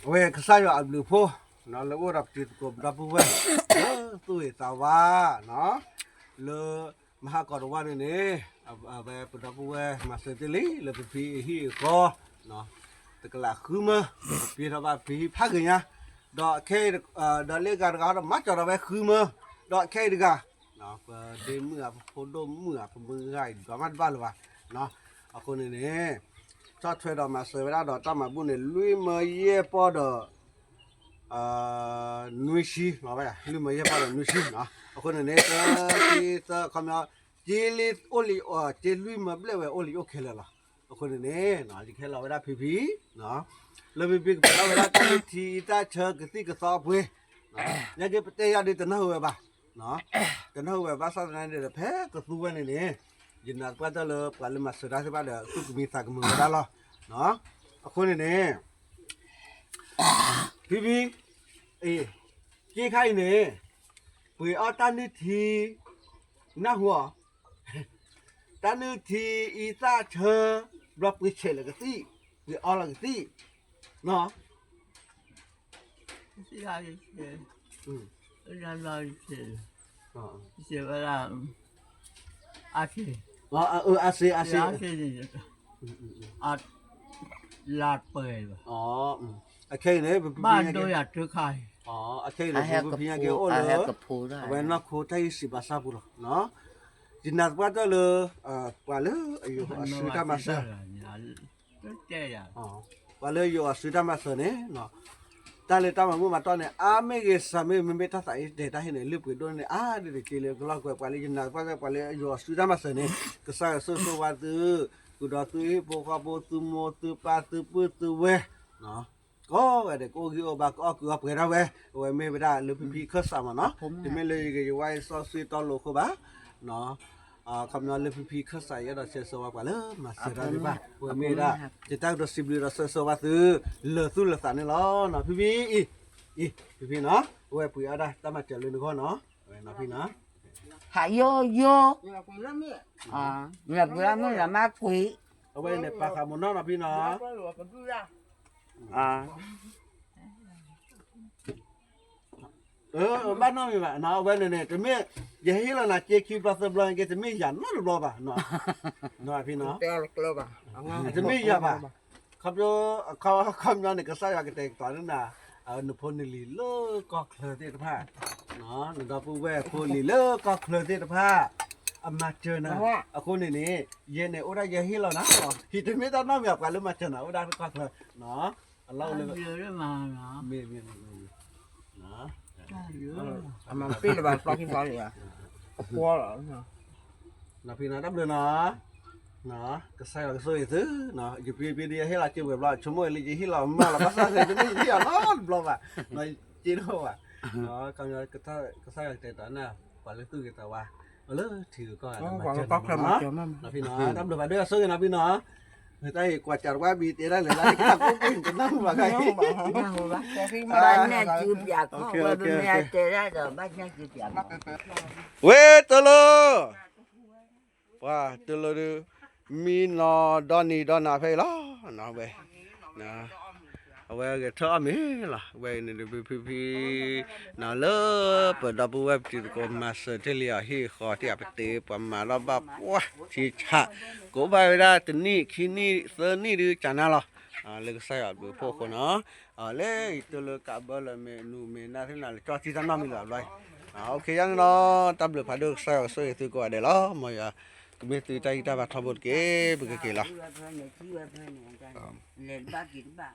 အဝဲကစၢ်ယွၤအဘျုးအဖှိၣ် လၢအိၣ်ဒီးပတံၤသကိးပဒီပုၢ်ဝဲၢ် လၢသူၣ်ဂ့ၤသးဝါ လၢမဟါကီးတဝၢန့ၣ်န့ၣ် အဝဲပဒီပုၢ်ဝဲၢ်မၤစၢၤတ့ၢ်လံ လၢပဖံအဟံၣ်အဃီ တကလးဃုမၢ ပှ့ၤထီၣ်ဘၣ်ပဖံဖးဂ့ၤညါ ဒီးခဲ ဒီးလၢဂၤတဂၤဒီးမၤကၠီၤဒီးဝဲဃုမၢ ဒီးခဲအံၤတဂၤ ပဒ့မုၣ်ဧါ ပဖိဒိၣ်မုၣ်ဧါ ပမုၢ်ဂၤအံၤဒွးမးတဘၣ်လၢၤဘၣ် အဃိန့ၣ်န့ၣ် ဆီၣ်ထွဲဒီးမၤစၢၤဝဲဒၣ်ဒီးတၢ်မၤဘူၣ်န့ၣ် လွံၢ်မၢယဲၢ်ပီၢ်ဒီး နွံဆံ လွံၢ်မၢယဲၢ်ပီၢ်ဒီးနွံဆံ အဃိန့ၣ်န့ၣ် သၢ သၢ ခီပညီ က့လံအိၣ်လံ က့လွံၢ်မၢဘျဲၣ်ဝဲအိၣ်လံအိၣ်ခဲလၢာ်လီၤ. အဃိန့ၣ်န့ၣ် ယကဟဲလီၤဝဲဒၣ်ဖံဖံ လၢဖံဖံကပာ်ထီၣ်ဝဲဒၣ်တၢ်လၢထံသၣ်ဆၢကသံၣ်ကသီအပှ့ၤ ယကပတဲယၤဒ်တနၢ်ဟူဝဲဘၣ် တနၢ်ဟူဝဲဘၣ်ဆၣ်သနာ်က့ဒီး ဖဲကသူဝဲန့ၣ်န့ၣ် ယနာ်သပှၢ်တၢၢ်လၢပှၤလၢမၤစၢၤတၢ်သ့ၣ်တဖၣ်ဒီး သူၣ်ကမံသးကမုာ်ဝဲဒၣ်လီၤ. အဃိန့ၣ်န့ၣ် ဖံဖံ အ့ က့ခါအံၤန့ၣ် ပှ့ၤအီၣ်တၢ်နုၢ်ထံ နၢ်ဟူအီၤ တၢ်နုၢ်ထံအံသၣ်ဆၢ ဘျီပှ့ၤဆဲးလၢကသံၣ် ပှ့ၤအီလီၤကသံၣ် နီၤ အါစ့ အါစ့ အါစ့ လၢပှဲၤဘၣ် အခဲအံၤန့ၣ် ဘၣ်ဒိယၤတခါအံၤ အခဲအံၤန့ၣ် ပဖံညါက့အိၣ်လၢ အဝဲနီၢ်ခိတၢ်ဂံၢ်စံးဘါစၢ်ပူၤလီၤ. ယနာ်သပှၢ်တၢၢ်လၢ ပှၤလၢအယိၤအီၤစုတၢ်မၤစၢၤ ပှၤလၢယိၤအီၤစုတၢ်မၤစၢၤန့ၣ် တၢ်လၢတၢ်မၤမုာ်မၤတီၢ်န့ၣ် အါမ့ၢ်ဂ့ၤစှၤမ့ၢ်ဂ့ၤ မ့မ့ၢ်တၢ်သးအံၤတဲတၢ်ဟ့ၣ်န့ၣ် လုၢ်ပှ့ၤဒိၣ်န့ၢ်အါဒ်တက့လၢကလီၢ်ကွဲ ပှၤလၢယနာ်သပှၢ်တၢၢ် ပှၤလၢယိၤအီၤစုတၢ်မၤစၢၤန့ၣ် ကစၢ်ယွၤဆိၣ်ဂ့ၤဆိၣ်ဝါသု ဃုာ်ဒီးသုဟံၣ်ဖိဃီဖိ သုမိၢ်သုပၢ်သုပုၢ်သုဝဲၢ် ကိးဂၤဒဲး ကအိၣ်ဂံၢ်အိၣ်ဘါ ကအီၣ်ကုၢ်အီၣ်ပှဲၤဒၣ်ဝဲ အဝဲမ့ၢ်ဝဲဒၣ်လၢဖံဖံခၢၣ်စးမးနီၤ တမ့ၢ်လၢယဂ့ၤယဝါယစီဆှံတီလိၤအဃိဘၣ် ခီပညီလၢဖံဖံခၢၣ်စးယအဲၣ်ဒိးဆၢဂ့ၤဆၢဝါပှၤလၢမၤစၢၤတၢ်သ့ၣ်တဖၣ် အဝဲမ့ၢ်ဝဲဒၣ် ယတၢ်ကတိၤစံးဘျုးဒီးဆၢဂ့ၤဆၢဝါသု လၢာ်သူၣ်လၢာ်သးန့ၣ်လီၤနီၤ ဖံဖံအံၤ အံၤ ဖံဖံနီၤ အဝဲပှ့ၤအီၣ်ဒၣ်တၢ်မၤစၢၤလၢနဂီၢ်နီၤ အဝဲနီၤဖံနီၤ ဟးယိယိ လၢပှ့ၤလၢမုၢ်လၢမုၢ်လၢမါကွံာ် အဝဲန့ၣ်ပာ်ဃာ်မုၢ်နီၤနီၤဖံနီၤ ဘၣ်နီတမံၤဘၣ် အဝဲန့ၣ်န့ၣ် တမ့ၢ် ယဟ့ၣ်လီၤနၤက့ခံဘျီသၢဘျီက့ တမ့ၢ်ယၤနီတဘျီဘၣ် ဖံနီၤ တမ့ၢ်ယၤဘၣ် ခီဖျိ ခီပညီန့ၣ် ကစၢ်ယွၤကတဲာ်ကတီၤန့ၢ်နၤ နဖိနလံၤလၢကီၢ်ချၢသ့ၣ်တဖၣ် နဒီပုၢ်ဝဲၢ်ဖိလံၤလၢကီၢ်ချၢသ့ၣ်တဖၣ် အမၤစၢၤနၤ အဃိန့ၣ်န့ၣ် ယဲန့ၣ်အိၣ်ဒၣ်ယဟ့ၣ်လီၤနၤလီၤ ဟံၣ်တမ့ၢ်တၢ်နီတမံၤ ပှၤလၢမၤစၢၤနၤအိၣ်ဒၣ်ကီၢ်ချၢ အလီၢ်အိၣ်လၢ မ့ၢ်မ့ၢ်မ့ၢ်မ့ၢ် အမၤပ့ၢ်လၢၤဘၣ်တဘျီခံဘျီန့ၣ်ဧါ အဃိလီၤ နီၤဖံနီၤ တၢ်ဘျုးနီၤ ကစၢ်ယွၤကဆိၣ်ဂ့ၤသု ယဖံဖံဒ်ယဟ့ၣ်လီၤစ့ဝဲၤဘျီ ဆိကမိၣ်ဝဲလၢယဟ့ၣ်လီၤမၢ်လီၤ ဘၣ်ဆၣ်သနာ်က့ တမ့ၢ်ယဟ့ၣ်အီၤနီတဘျီဘၣ် စ့တအိၣ်ဘၣ် ကစၢ်ယွၤကတဲာ်ကတီၤန့ၢ် ပှၤလၢသူၣ်ဂ့ၤသးဝါ လၢထံဂုၤကီၢ်ဂၤ နီၤဖံနီၤ တၢ်ဘျုးဘၣ်ဒိၣ်အဆိၣ်ဂ့ၤနီၤဖံနီၤ မ့ၢ်တၢ်အံၤကွၢ်စးတဝါဘံၤတဲဒၣ်လဲာ်လၢ တၢ်ကိၢ်ကိၢ်တနၢ်ဟူဘၣ်ခါအံၤ ဘၣ်နဲၣ်စုပၠးခီၣ်ဝဲ ပမ့ၢ်တဲဒၣ်ဒီး ဘၣ်နဲၣ်စုပၠးခီၣ် ဝဲတလိၣ် ပှၤတလိၣ်ဒုး မံနီၤဒီနံၤဒီနၤဖဲအံၤလီၤ ဝဲ အဝဲဂဲၤထၢၣ်အီၣ်မ့ၤလီၤ ဝဲအံၤန့ၣ်ဒုးဖံဖံ လၢပဒီပုၢ်ဝဲၢ်ပတံၤသကိးမၤစၢၤတ့ၢ်လံအီၤဟံၣ်ဃီတ့ၢ်အပတ့ၢ် ပှၤမၤထီၣ်ဘၣ်ပှၢ်ဆံဆး ကိးဘၣ်ဝဲဒၣ်တနံၣ်ခံနံၣ်သၢနံၣ်ဒုးကနၤလီၤ လၢကစၢ်ယွၤဘျုးဖှိၣ်အဃိနီၤ လၢယတလိၣ်ကးဘၢလၢမ့ၢ်နူမ့ၢ်နၢ်သ့ၣ်နၤလၢကၠီထံတၢ်နီတမံၤလၢၤဘျီအံၤ ယန့ၣ်နီၤ တၢ်ဘျုးဖးဒိၣ်ကစၢ်ယွၤကဆိၣ်ဂ့ၤသုကိးဂၤဒဲးလီၤ မ်ယွၤ ကမ့ၢ်သုတၢ်ဂံၢ်တၢ်ဘါထီဘိတက့ၢ် ပကက့ၤလီၤ လဲၤတဘၣ်က့ၤတဘၣ်